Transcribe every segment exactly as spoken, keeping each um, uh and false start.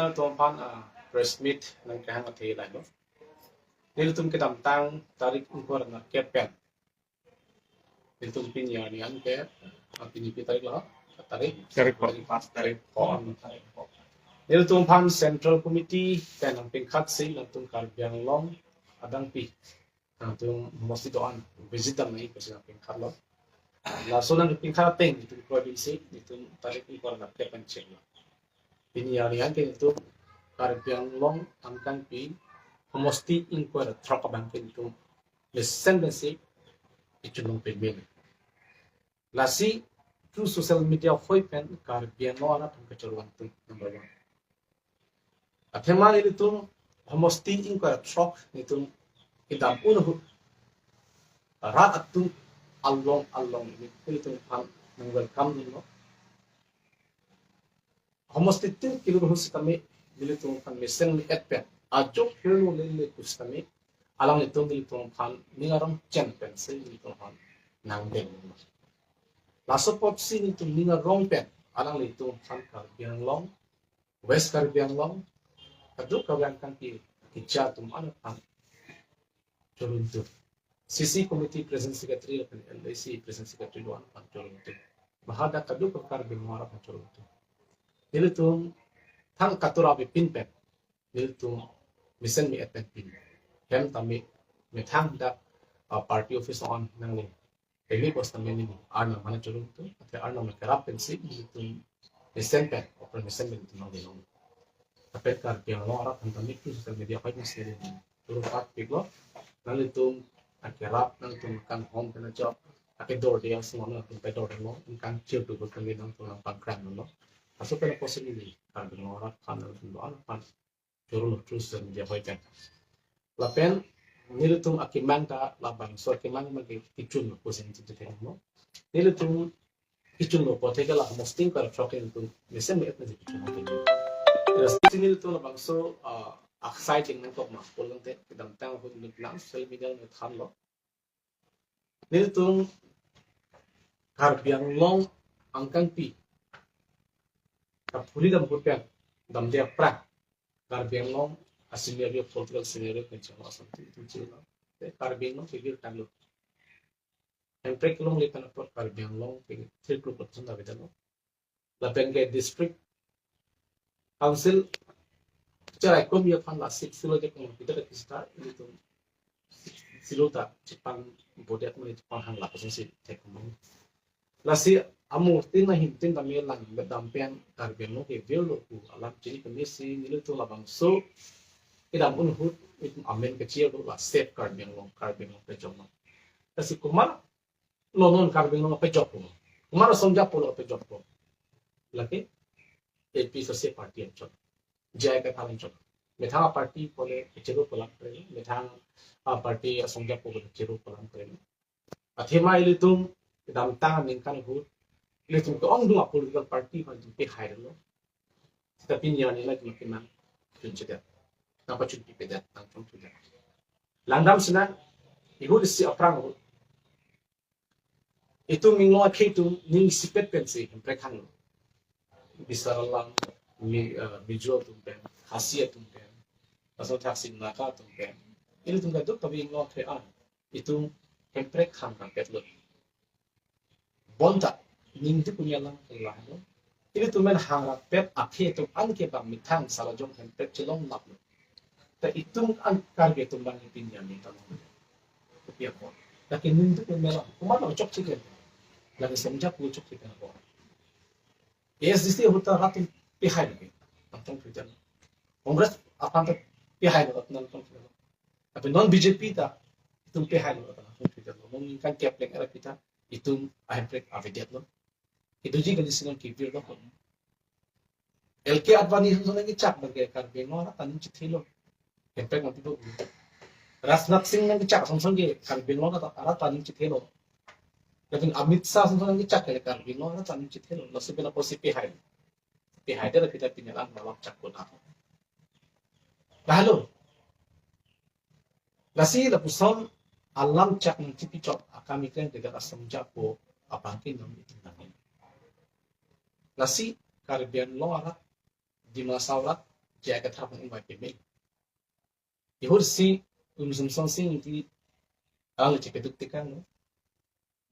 Nangtum aphan, ah, press meet nangkehang athe lahelo. Nelitum kedamtang tarik ingkoi ra nerkep pen, nelitum pini arni an ke, ah, pini pi tarik lo, tarik, tarik ko. Tarik pas, tarik ko. Nelitum aphan Central Committee pen nangpingkhat si nangtum Karbi Anglong adang pi, nangtum homosti do-an visit dam nangji pusi nangpingkhatlo. Laso nangpingkhat ateng nelitum kroidunsi nelitum tarik ingkoi ra nerkep pen chenglo. Pini arni an ke nelitum Karbi Anglong angkangpi homosti ingkoi ra throk abang ke nelitum mesen pensi ichunong pemil. Lasi through social media ahoi pen Karbi Anglong arat aphan kacharli vangtung, number one. Athema nelitum homosti ingkoi ra throk nelitum kedam un ahut rat atum along along nelitum aphan nang welcome dunlo. Homosti tin kelun ahut sitame nelitum aphan mesen me-et pen, ajok hirlo lele pusitame alanglitum nelitum aphan ning arong chen pensi nelitum aphan nangdeng. Laso apotsi nelitum ning arong pen alanglitum aphan Karbi Anglong, West Karbi Anglong, kadokave angkangpi keja atum an aphan choruntu. C C Committee President Secretary lapen L A C President Secretary do-an aphan choruntu. Bahadak kadokave Karbi Anglong arat aphan choruntu. Nelitum thang katura bepin pen nelitum mesen me-et pen pin. Hem tame methang dak, ah, party office on nangli. Pemi bos tame neli Arnam aphan choruntu, athe Arnam kerap pensi nelitum mesen pen, open mesen pen nelitum nangdeng. Tapi Karbi Anglong arat aphan tame through social media ahoi pensi neli choro pat piklo. Nanglitum akerap, nangtum kanghon pen ajok, akedorde asonlo, nangtum pedorde lo, nangkangchir tu betul nangtum nangpangkrang lo. Laso pen apotsi neli Karbi Anglong arat aphan nangtum do-an aphan chorolo through social media ahoi pen. Lapen nelitum akemang ta labangso akemang magi kechun lo pusi nelitum chethenglo. Nelitum kechun lo apot ke la homosti ingkoi ra throk nelitum mesen me-et pensi kechun lo. Terus nelitum labangso, ah, aksai cheng nangkok ma pulote kedamtang ahut nelitum social media nangthanlo. Nelitum Karbi Anglong angkangpi kaphuli dam ahut pen, damde aphrang Karbi Anglong a-scenario, political scenario pen chenglo asonsi nelitum chenglo. Te Karbi Anglong kevir tanglo. Hemprek kelongle pen apot Karbi Anglong ke third group aphan ta avedetlo. Lapen ke district council cherai komi aphan la Sixth Schedule ajakong pita kita ilitum Sixth Schedule ta chepangbodet mane chepanghang lapuson si thek komi. Lasi amurtin ahin tin tame lang bedam pen Karbi Anglong kevirlo pu alam chini kami si nelitum labangso kedam un ahut nelitum amen kechir do la Save Karbi Anglong, Karbi Anglong pejoknang. Lasi komatlo non Karbi Anglong pejokpo? Komat asong japo lo pejokpo? Lake A P H L C party anchot, J I Kathar anchot. Methang a-party pule kechero pu alam pare, methang a-party asong japo pule kechero pu alam pare. Athema ilitum kedamtang aningkan ahut ilitum ke-ongdung a-political party aphan itum pehailo. Seta pini arni la itum kemang chunchedet, nangpachunpipedet, nangchongchudet. Langdam sinang, ihut isi aphrang ahut itum Inglong akhei atum ning isipet pensi Hemprek hanglo. Bisar alam, Mi, eh, Mizo atum pen, Khasi atum pen, laso thaksi Naga atum pen, ilitum kadokave Inglong akhei an itum Hemprek hang rapetlo. Bonta ningduk uni alam ke lahelo. Ilitum men hang rapet akhei atum an ke bang methang salajong Hemprek chelong laplo. Ta itum an Karbi atum bang ipin ya minta lo. Kopi apot? Lake ningduk uni alam. Komatlo chokche ke? Lake asong japo chokche ke apot? A S D C ahut ta rat atum pehailo ke, nangchongchudet. Congress aphan ta pehailo, nangchongchudet. Tapi non B J P ta itum pehailo, nangchongchudet. Non ningkan kep leng era kita itum a-Hemprek avedetlo. Itum ji kali sinon kevirlo. L K Advani asonson nangkechak abang ke Karbi Anglong arat ta ning chethelo. Hemprek nangpipo. Rajnath Singh nangkechak asonson ke Karbi Anglong arat ta ning chethelo. Lapen Amit Shah asonson nangkechak ke Karbi Anglong arat ta ning chethelo. Laso pen apotsi pehai. Pehaidet kita pini alam malap chak kota. Lahelo. Lasi lapuson alam chak nangchipichok akam ikreng degat asong japo abang ke non itum nangin. Lasi Karbi Anglong arat, Dima Hasao arat, J I Kathar aphan invite peme. Ihur si Kum Sumsong Sing Ingti alangli chepaduk tekang lo.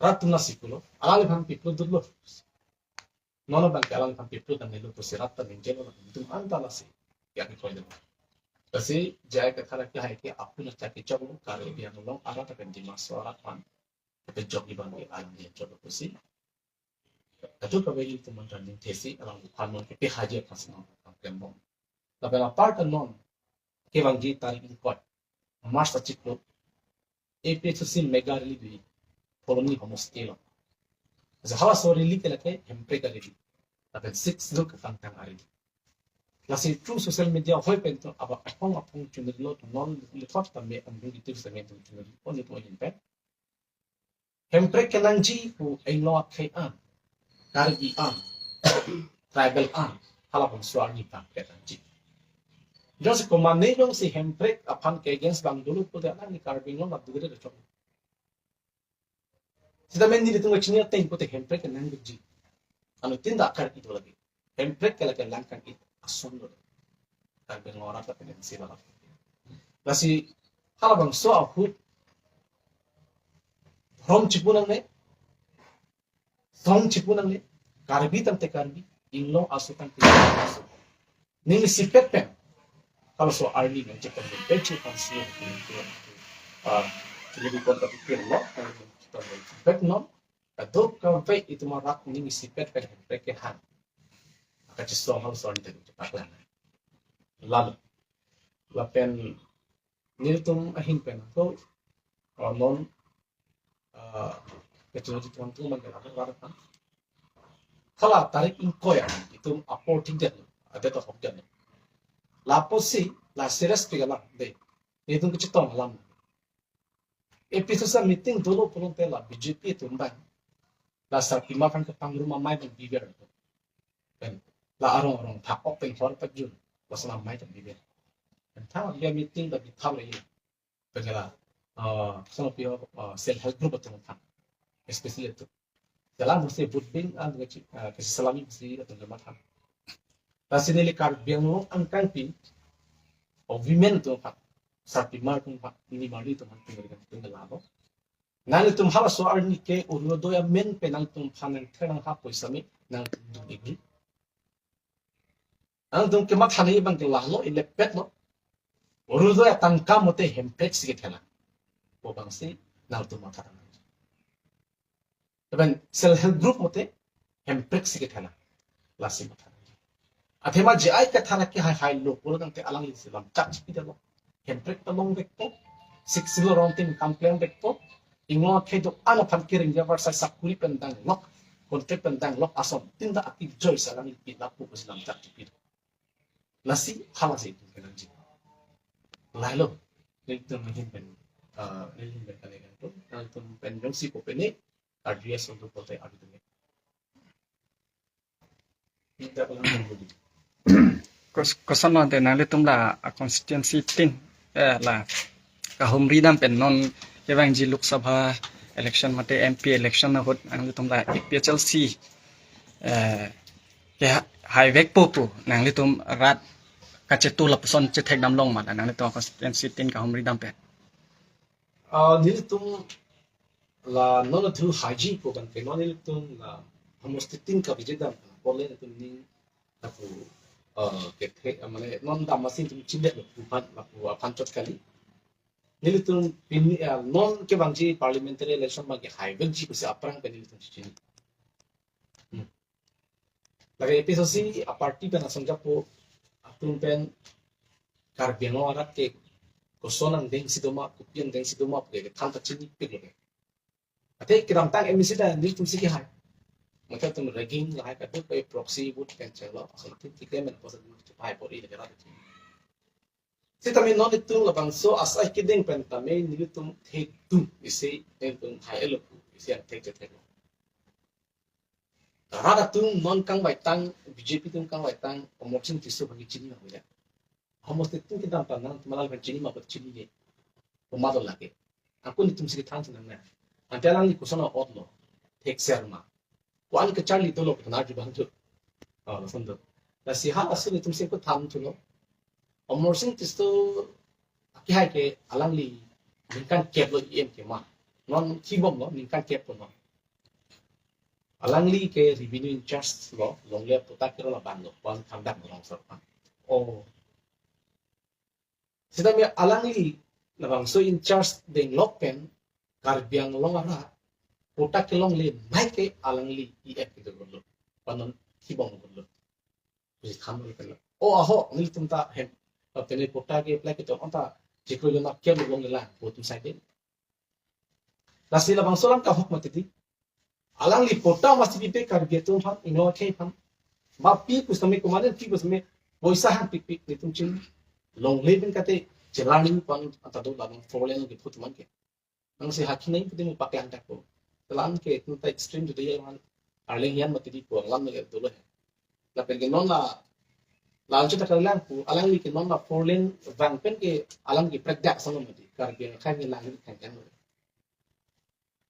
Rat atum lasi pulo. Alangliphan piplu dutlo. Non abang ke alangliphan piplu tang nelo pusi rat ta ningjelo, itum anta lasi ya ke koy delo. Lasi J I Kathar ke hai ke apun acha kechok lo, Karbi Anglong arat apen Dima Hasao arat aphan kepajok abang ke alang dia chok lo pusi. Kadokave ilitum anta ningthesi alangphan non kepi haji aphan si non kam kembom. Lapen apar ta non kevangji tarik ingkoi March achiklo A P H L C mega rally do-i Phuloni homosti along. Asa halaso rally ke lake hemprek a-rally. Lapen Sixth Schedule kepangthang a-rally. Lasi through social media hoi pen to aba aphong aphong chunri lo, to non lithot tame amdung itu tame tum chunri lo, nitum ahin pen. Hemprek kenangji pu Inglong akhei an, Karbi an, tribal an, halabangso arni abang kenangji. Jongsi komatne jongsi hemprek aphan ke against abang dolo pute alangli Karbi Anglong abdugre rechok. Sitame nelitum kachini ateng pute hemprek kenangji. Anuttin dak Karbi do lagi. Hemprek ke lake langkang-it ason lo. Karbi Anglong arat lapen M C arat. Lasi halabangso ahut dhorom chipu nangne, song chipu nangne, Karbi tangte Karbi, Inglong aso tangte Inglong aso. Ning isipet pen halaso arni nangchepon pen chipan si, ah, chini di kontak pikir lo, chepon pen sipet non, kadokave itum arat ning isipet pen hemprek kehang. Kachesong halaso arni tadi chepaklang. Lalu, lapen nelitum ahin pen ako, ah, non, ah, kachinghon chithan atum abang ke ladak ladak kan. Hala tarik ingkoi an itum apor thik det, adet ahok det. Lapusi la serious pi alam de. Itum kachetong alam. A P H L C meeting dolo pulote la B J P atum abang la sarpimar aphan kepangrum amei abang biber. Pen la arong arong thak-ok pen hor pajun, lason amei ta biber. Pen thang dia meeting ta bitham re. Pen la, ah, some of your, ah, self help group atum aphan, especially atum. Dalam mesti vote bank an, ah, kesi salami mesti atum kematha. Lasi neli Karbi Anglong angkang pi, o women atum aphan, sarpimar atum aphan, neli marli atum aphan, pen berikan pen lalo. Nanglitum halaso arni ke Orunodoi amen pen nangtum aphan nangthe nangha poisa me nangtum dun digi. Nangtum kematha nangji abang ke lahelo, ilepet lo. Orunodoi atangka mote hemprek si kethelang pu abang si nangtum matha nangji. Lapen self help group mote hemprek si kethelang, lasi matha nangji. Athema J I Kathar ke hai hai lo pulo tangte alangli si lamchak chipi detlo. Hemprek ta longvekpo, Sixth Schedule along tin kam klem vekpo, Inglong akhei do-an aphan kering javar sai sakuri pen danglok, contract pen danglok ason tin ta akik joi sa alangli pi lapu pusi lamchak chipi. Lasi halasi itum kenangji. Lahelo, nelitum ahin pen, ah, neli ahin pen kali kan tu, nangtum pen jongsi ko pene, address untuk kote adu tene. Minta ulang dulu. Kos-, koson lo ante nanglitum la, ah, constituency tin, eh, la kahumri dam pen non kevangji Lok Sabha election mate M P election ahut nanglitum la A P H L C, eh, ke ha-, haivekpo pu nanglitum rat kachetu lapuson chethek damlong ma la nanglitum constituency tin kahumri dam pen? Ah, nelitum la non thu haji ko kan ke non nelitum la homosti tin ka bijit dam pole nelitum ning aku, ah, kethe, ah, mane non dam asin tum chindet lo pu aphan, lapu aphan chot kali. Nelitum pini, ah, non kevangji parliamentary election abang ke haivekji pusi aphrang pen nelitum chini. Hmm. Lake A P H L C a-party pen asong japo atum pen Karbi Anglong arat ke koson angdeng si doma, kopi angdeng si doma pu ke than ta chinipik lo ke. Ate kedamtang M A C ta nelitum si kehai. Mate atum rigging lahai kadokave, proxy vote pen chenglo, asontin ticket men posa dun chipai pori lake rat. Sitame non itum labangso asai kedeng pen tame nelitum thekdun isi, nelitum hai elo pu isi angthek chethek lo. Rat atum non kangvaitang, B J P atum kangvaitang, Amarsing Tisso aphan ke chini ma ya? Homosti tin kedam ta nangtum alang aphan chini ma, chini ye? Komat lo lake? Ako nelitum si kethan si nangne. Ante alangli koson a'ot lo, thekser ma? Ko-an kacharli dolo pu than arju abang thu. Oh, lason do. Lasi halaso nelitum si ko than thulo. Amarsing Tisso akehai ke alangli ningkan kep lo E M ke ma. Non thibomlo ningkan kep lo non. Alangli ke revenue in charge lo, longle patta kelong labang lo, wan thandang lo sar pan. Oh. Sitame alangli labangso in charge denglok pen Karbi Anglong arat patta kelongle nai ke alangli E F kedo lo. Panon thibom lo. Kusi tham lo pen. Oh, aho, nelitum ta hem. Pene patta ke apply kedo anta chiklo jona kiam lo ngelang, botum sai den. Lasi labangso alam ta ahok mati di. Alangli patta masi pipe Karbi atum aphan, inut akhei aphan. Ma pi pusitame komanen pi pusitame poisa hang pipi nelitum chini. Longle pen kate chelang ni pang anta do labang four lane ke put man ke. Nang si hakhi nai pute mo paklang tak po. Telan ke itum ta extreme tu dia man. Arleng hian mati di puang lam lagi dolo he. Lapen ke non la, la anchot ta kanglang pu, alangli ke non la four lane vang pen ke alang ke prekdak sang mati. Karbi akhei ke lang ni kangkang.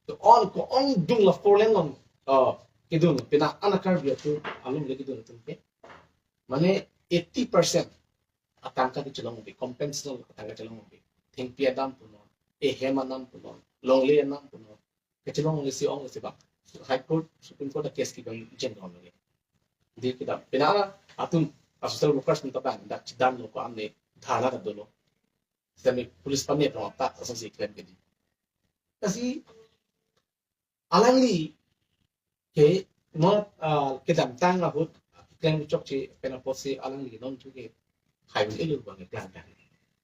To on ko ongdung la four lane long. Oh, kedun, pina ana Karbi atum along lagi dun atum ke. Mane eighty percent atangka kechelong pi, compensation atangka chelong pi. Thengpi adam punon, ehem anam punon, longle anam punon. Kechelong lesi ong lesi bak. High Court, Supreme Court a case kibang jeng ron lagi. Di kedam. Pina atum a social workers minta bang, dak chedam lo ko amne dharna dolo. Sitame police pame prong attack asonsi klem ke di. Lasi alangli ke non, ah, kedamtang ahut klem chokche pen apotsi alangli non chu ke highway elu bang klem tang.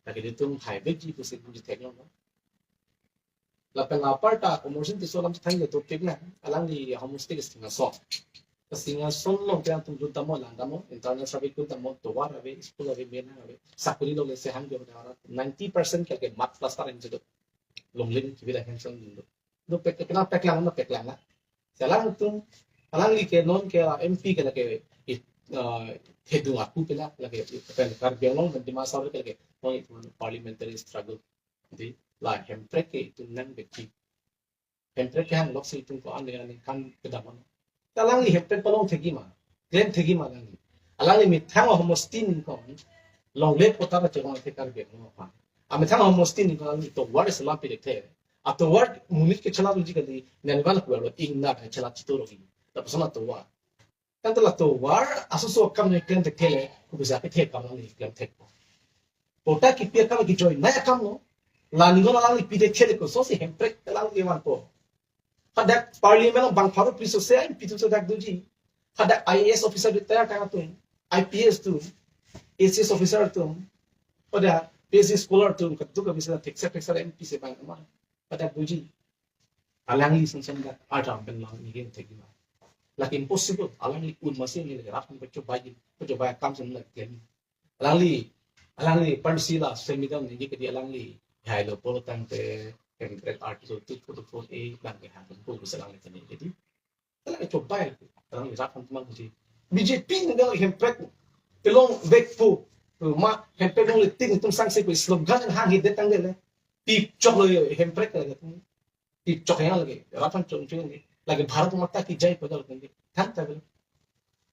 Lake itum highway ji pusi puji thek lo. Lapen aparta Amarsing Tisso alam thang le topik na alangli homestay ke Singhason. Ke Singhason along ke atum lut damnon lang damnon, internet service lut damnon, tovar ave, school ave, menang ave, sakuri lo le sehang jo dara ninety percent ke ke mat plaster en jedo. Longle pen kibida henson lo. Do pek, pek na peklang na peklang na. Selang tum, alangli ke non ke M P ke lake, it, uh, thedung aku ke la, lake, pen Karbi Anglong dan Dima Hasao ke lake, non itum parliamentary struggle. Di, la Hemprek ke itum nang beki. Hemprek ke hang lok si itum ko ane ane kam kedam. Alangli Hemprek palong thegi ma, klem thegi ma alangli. Alangli methang ahomostin ko, longle patta ta chelong the Karbi Anglong aphan. Amethang ahomostin ko alangli tovar selam pi the. Atovar monit ke chelong ji kali, nani bang kuar lo ingna chelong chitoro. Lapuson atovar. Kan ta la tovar, aso so kam ne klem thek thele, kubisa ke thek kam ne klem thek. Patta kipi akam ke join, nai akam lo. La ningon alangli pi the thele ko, so si Hemprek alangli man ko. Hadak parliament bang pharo police se M P tu se dak doji. Hadak I A S officer retire kang atum, I P S atum, A C S officer atum, pada P H D scholar atum, katu ka bisa theksa theksa M P se bang ma. Pada doji. Alangli song song dak arjam pen lang ni gen thek ma. Lake impossible. Alangli un masi ni lake rat pachobai, pachobai kam sen lake klem. Alangli, alangli pansila semidam ni ke di alangli. Hai lo polo tangte Hemprek article two forty-four A bang ke hang ko bisa alangli tani ke di. Alangli chobai, alangli rat phan teman di. B J P ni dak Hemprek pelong vek pu. Ma Hemprek longle tin tum sangse pu slogan hang hi detang de le. Pi chok lo Hemprek lake. Pi chok yang lake. Rat phan chok chok lake. Lake Bharat Mata Ki Jai pada lake. Than ta bel.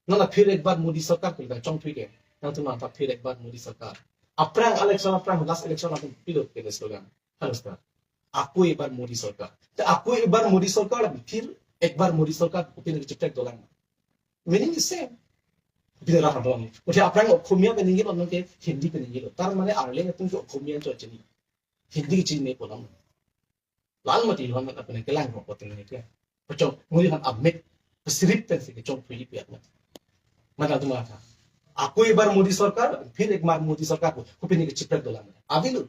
Nana phir ek bar Modi sarkar pu chongthui ke. Nangtum nang ta phir ek bar Modi sarkar. Aphrang election, aphrang last election atum pilo ke slogan. Hello sir. Ako ek bar Modi sarkar. Ta ako ek bar Modi sarkar, phir ek bar Modi sarkar, kopi nangchiprek dolang. Meaning the same. Bidara habang. Uthi aphrang Okhomia pen ningilo, nang ke Hindi pen ningilo. Tar mane arleng atum ke Okhomia cho chini. Hindi chini pulang. Lal mati lal mati apne kelang ko potin ni ke. Pachong, mui han amek, pesirip pen si kechongthui pi atma. Mana tu mata. Ako ek bar Modi sarkar, phir ek bar Modi sarkar ko, kopi nangchiprek dolang. Avilu.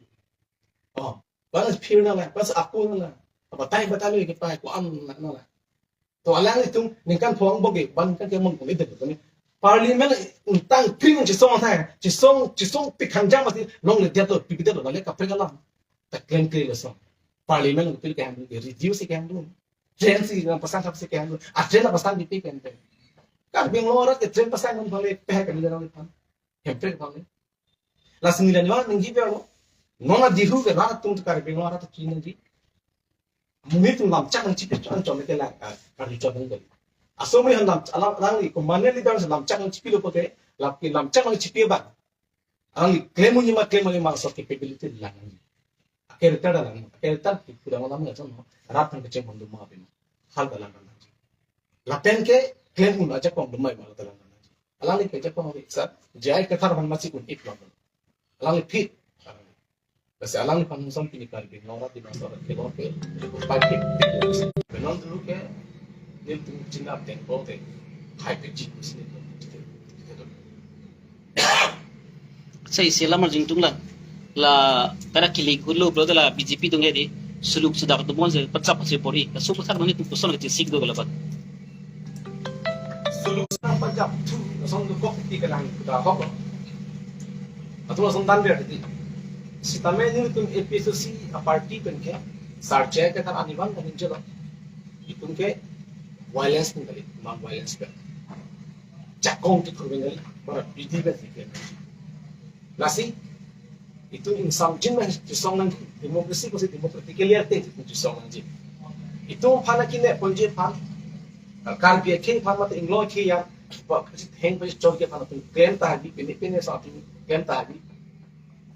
Oh, bas phir na la, bas ako na la. Apa tai batai ke pa ko am na la. To alanglitum ningkan phong boge, ban kan ke mon ko ide ko ni. Parliament tang kring chisong thai, chisong, chisong pi khang jam masi longle dia to, pi dia to, le kaprek alam. Ta klem kring le song. Parliament ko pil ke hang reduce ke hang. Train si na pasang kap si ke hang. A train na pasang di pi ke hang. Karbi Anglong arat ke train pasang pon le pe ke ni dalam pan. Hemprek pon le. Lasi neli nangji pen lo. Non adihu ke rat atum Karbi Anglong arat ta kina di. Monit atum lamchak nangchipi chon chon ke la, ah, Karbi chon nang. Asomri han lam, alam, alangli ko mane leader lamchak nangchipilo pote, lam, lamchak nangchipi ba. Alangli claim unji ma claim unji ma laso capability lang. Character ta lang. Character pu dang lam nang chon no. Rat aphan kecheng hon doma pin. Hal ta lang lang. Lapen ke claim un ajakong doma ma ta lang lang. Alangli ke ajakong ri sir. J I Kathar aphan masi un-ik lo. Alangli fit. Kasi alangliphan ason pini Karbi Anglong rat di bangso rat kelong ke, pai ke, non dulu ke, nelitum chinap teng bo te, hai pe jik sini. Sa isi alam arjung tung lang. La, kada kili kulo bro la B J P atum ke di, suluk sudak atum bonse, pachap si pori, ka suku sak nelitum koson ke sik do galabat. Suluk sudak pachap tu, ason tu kok ti kalang kuda hok. Atum ason dan ber di. Sitame nelitum A P H L C a party pen ke, Sir J I Kathar arni abang kan jelo. Itum ke violence pun kali, non violence pen. Jakong tu kurang kali, para bidi pen ke. Lasi, itum ingsamjin nang chisong nangji, democracy kosi democratically arte itum chisong nangji. Itum aphan akine ponji aphan, Karbi akhei aphan mate Inglong akhei ya, ba kasi theng ba chor ke aphan atum claim ta hadi, pini pini sa atum claim ta hadi.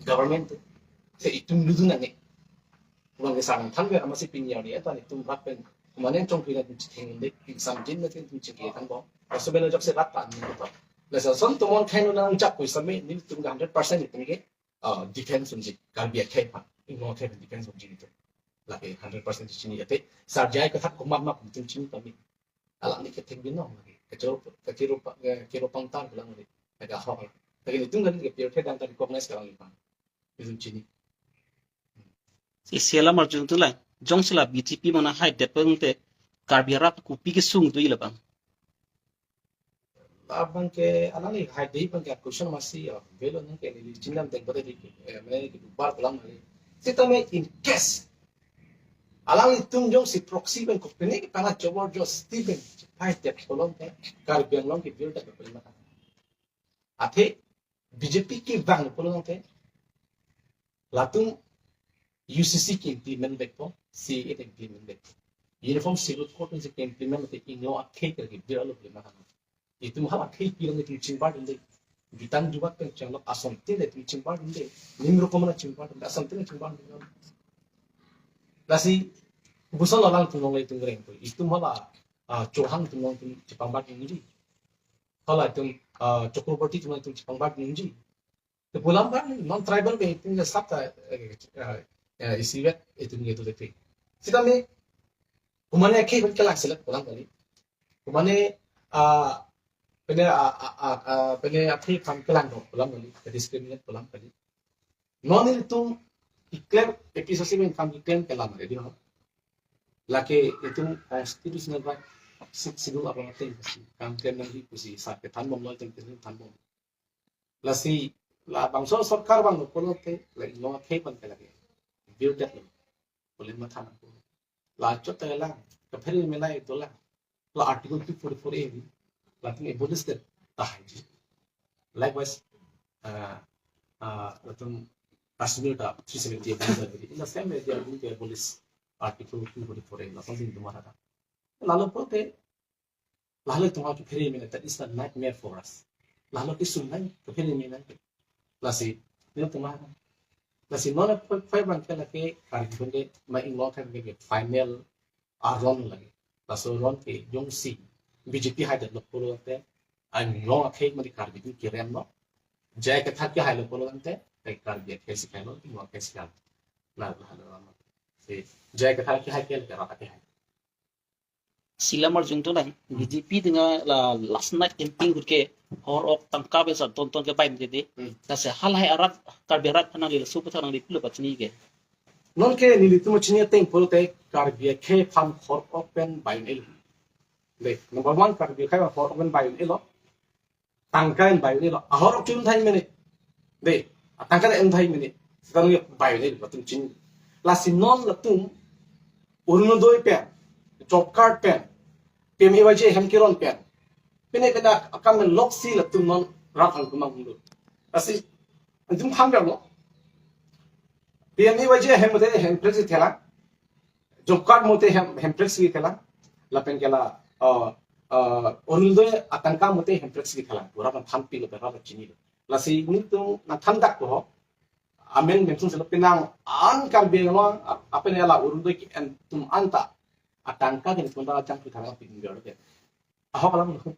Government tu, se itum ludu nang ne. Ulang ke sanang than ber amatsi pini arni eta itum rak pen. Kumane chongpi nangtum chitheng inde, ingsamjin nangtum chingki thanbom. Laso belo jok se rat ta ni to. Laso ason atum on khain nang chak kui same nelitum ke hundred percent itum ke, ah, defense unji, Karbi akhei aphan, Inglong akhei aphan defense unji itum. Lake hundred percent chini ate, Sir J I Kathar komat ma itum chini kami. Alangli ke thek binong lagi. Kechoro, kechoro pa-, eh, kechoro pangtar bilang lagi. Agak hok. Lagi itum kan ke pirthe dan ta recognize kalang ipan. Itum chini. Isi alam arjung tu lang. Jongsi la B J P mana hai det peng te Karbi arat kopi kesung tu ila bang. Abang ke alangli hai dei abang ke question masi, oh, belo nang ke neli chinam teng pada di, eh, mane ke bubar pulang mali. Sitame in case alanglitum jongsi proxy pen kopine ke pala jobor josti pen hai det pulote Karbi Anglong ke bill ta kopine mata. Athe B J P kevang pulote latum U C C ke implement vekpo, C A A ta implement vekpo. Uniform Civil Code si ke implement te Inglong akhei ke bill alo le mata. Itum hala akhei pi lang itum chingbar dun de. Jutang jubat pen chenglok ason tin de itum chingbar dun de. Nimro komana chingbar dun de. Ason tin chingbar dun de. Lasi, busan alangtum long itum reng tu. Itum hala, ah, Chauhan atum long itum chepangbat dun de. Hala itum, ah, Chakraborty atum long itum chepangbat dun de. Te pulam bang non tribal ke itum ke sab ta, eh, eh, eh, isi vet itum ke tu de. Sitame, kumane akhei pen kelang selet pulang kali. Kumane, ah, pene, ah, ah, ah, ah, pene akhei aphan kelang dok pulang kali, ke discriminate pulang kali. Non itum iklem A P H L C pen kam iklem kelang kali di ho. Lake itum constitutional right, Sixth Schedule abang ateng pusi, kam klem nangji pusi, sar kethan bomlo, itum kethan bom. Lasi, labangso sorkar vanglo pulote, la Inglong akhei aphan ke lake bill det lo. Pule matha nangpo. La chot ta lang, kaphere me lai dolang. La Article two forty-four A, latum abolish det tahai ji. Likewise, ah, ah, latum Kashmir ta three seventy A abolish det. In the same way, they are going to abolish Article two forty-four A, latum din tumara ta. Lalo pulote, lahelo itum aphan kaphere mena, that is a nightmare for us. Lahelo kesung nang kaphere mena. Lasi, nelitum aphan. Lasi non a point five abang ke lake Karbi atum ke ma Inglong akhei ke final aron lake. Laso aron ke jongsi B J P hai det lo pulote, Inglong akhei mane Karbi atum kerem lo. J I Kathar ke hailo pulote, eh, Karbi akhei si hailo, Inglong akhei si hailo. La, lahelo aron. Si, J I Kathar ke hai ke lake rat akhei hai. Isi alam arjung tu lang, B J P atum la last night campaign ahut ke hor ok tangka pen sa ton ton ke bai mete de. Hmm. Lasi halahai arat, Karbi arat aphan nangli laso aphuthak nangli pulo pachini ke. Non ke nelitum chini ateng pulote Karbi akhei aphan hor ok pen bai un-elo. De, number one Karbi akhei aphan hor ok pen bai un-elo. Tangka en bai un-elo. Ahor ok chun thai mene. De, atangka en thai mene. Sekarang ya bai un-elo latum chini. Lasi non latum Orunodoi pen, job card pen, P M A Y G ahem keron pen. Pene pene akam loksi latum non rat hang kumang hulu. Lasi, antum tham berlo. P M A Y G ahem mate hem presi thela. Job card mate hem, hem presi thela. Lapen ke la, uh, uh, Orunodoi atangka mate hem presi thela. Rat aphan thanpi lo, rat aphan chini lo. Lasi nelitum nangthandak ko. Amen mention selo penang an Karbi Anglong ap-, apen ela Orunodoi ke-en atum anta atangka ke nelitum ta chang pi thang pi ninggar ke. Ahok alam lo.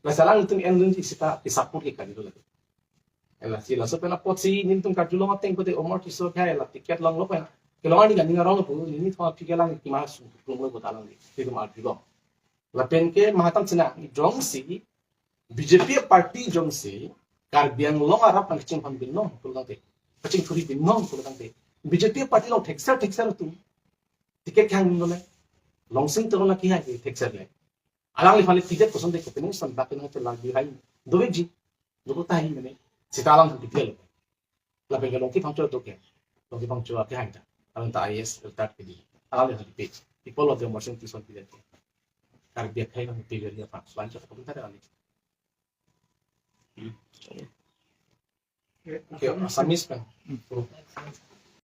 Lasi alanglitum endun sita pi support ke kali lo lagi. Lasi laso pen apotsi nelitum karjulong ateng pute Omor Tisso ke la ticket longlo pen. Kelong ani kan ningarong pu neli thong aphi kelang kima su longlo kota lang di. Nelitum arjulong. Lapen ke mahatang cina jongsi B J P party jongsi Karbi Anglong arap nangchingpon binong pulo tangte, kachingthuri binong pulo tangte, B J P party along thekser thekser atum ticket kehang lo le, Longsing Teron la kehang thekser le. Alangliphan le ticket kosonde kopi nangsan bak nang te lagi hai. Doji. Doko tahi mene. Sita alang ticket lo. Lapen ke Longki Phangcho to ke. Longki Phangcho akehang ta. Alang ta I A S retired pidi. Alang le hadi page. People of the Omor Sing Tisso pidi. Karbi akhai nang page dia Phangcho. Phangcho ko ta alang. Okay, Assamese kan.